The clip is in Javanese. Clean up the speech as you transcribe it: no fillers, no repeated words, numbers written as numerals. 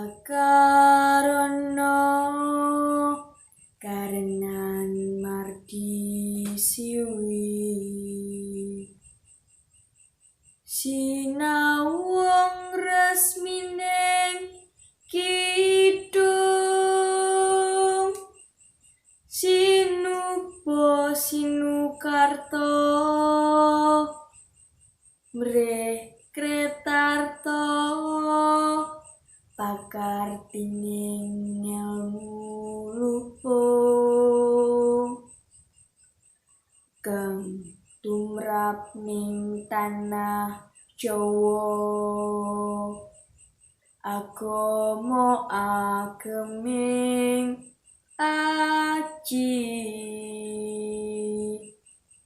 Akarana karenan margi siwi sinau wong resmining kidung sinuba sinukarta mrih kretarta pakartining ngelmu luhung kang tumrap ning tanah Jawa agama ageming aji.